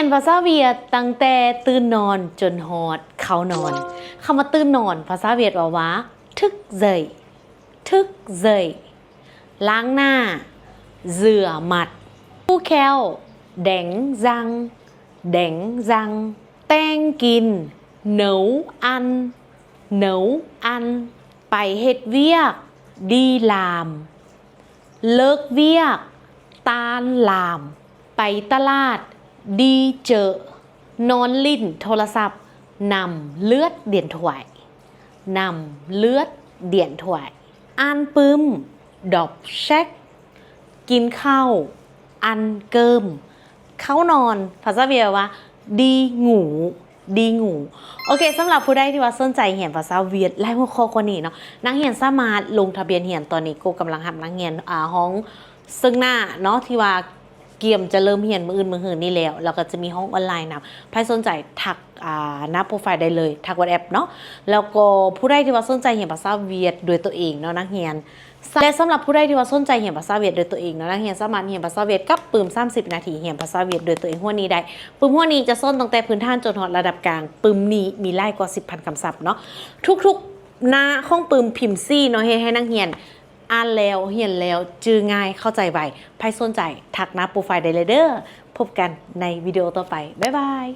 ຽນພາສາຫວຽດຕັ້ງແຕ່ຕື່ນນອນຈົນຮອດເຂົ້ານອນ. ຄຳວ່າຕື່ນນອນ ພາສາຫວຽດເວົ້າວ່າ thức dậy, thức dậy. ລ້າງໜ້າ rửa mặt. ຮູ້ແຄ້ວ đánh răng, đánh răng. ແຕ່ງກິນ nấu ăn, nấu ăn. ໄປເຮັດວຽກ đi làm. ເລີກວຽກ tan làm. ໄປຕະຫຼາດ đi chợ. ນອນຫຼິ້ນໂທລະສັບ nằm lướt điện thoại, nằm lướt điện thoại. ອ່ານປຶ້ມ đọc sách. ກິນເຂົ້າ ăn cơm. ເຂົ້ານອນ ພາສາຫວຽດວ່າ đi ngủ, đi ngủ. ໂອເຄ ສຳລັບຜູ້ໃດທີ່ວ່າສົນໃຈຮຽນພາສາຫວຽດຫຼາຍຫົວຂໍ້ກວ່ານີ້ເນາະ, ນັກຮຽນສາມາດລົງທະບຽນຮຽນຕອນນີ້. ໂກກຳລັງຮັບນັກຮຽນ ອ່າ ຫ້ອງເຊິ່ງໜ້າເນາະ ທີ່ວ່າກຽມຈະເລີ່ມຮຽນມື້ອື່ນມື້ຮືນີ້ແລ້ວ, ແລ້ວກໍຈະມີຫ້ອງອອນລາຍນຳ. ໃຜສົນໃຈທັກ ອ່າ ໜ້າໂປຣໄຟໄດ້ເລີຍ, ທັກ WhatsApp ເນາະ. ແລ້ວກໍຜູ້ໃດທີ່ວ່າສົນໃຈຮຽນພາສາຫວຽດດ້ວຍຕົວເອງເນາະ ນັກຮຽນ ແລະ ສຳລັບຜູ້ໃດທີ່ວ່າສົນໃຈຮຽນພາສາຫວຽດດ້ວຍຕົວເອງເນາະ, ນັກຮຽນສາມາດຮຽນພາສາຫວຽດກັບປຶ້ມສາມສິບນາທີ ຮຽນພາສາຫວຽດດ້ວຍຕົວເອງ. ຫົວນີ້ໄດ້ ປຶ້ມຫົວນີ້ຈະສອນຕັ້ງແຕ່ພື້ນຖານຈົນຮອດລະດັບກາງ. ປຶ້ມນີ້ມີຫຼາຍກວ່າສິບພັນຄຳສັບເນາະ. ທຸກໆໜ້າຂອງປຶ້ມພິມສີເນາະ ເຮັດໃຫ້ນັກຮຽນອ່ານແລ້ວ ຮຽນແລ້ວ ຈື່ງ່າຍ ເຂົ້າໃຈໄວ. ໃຜສົນໃຈທັກໜ້າໂປຣໄຟໄດ້ເລີຍເດີ. ພົບກັນໃນວິດີໂອຕໍ່ໄປ. ບາຍບາຍ.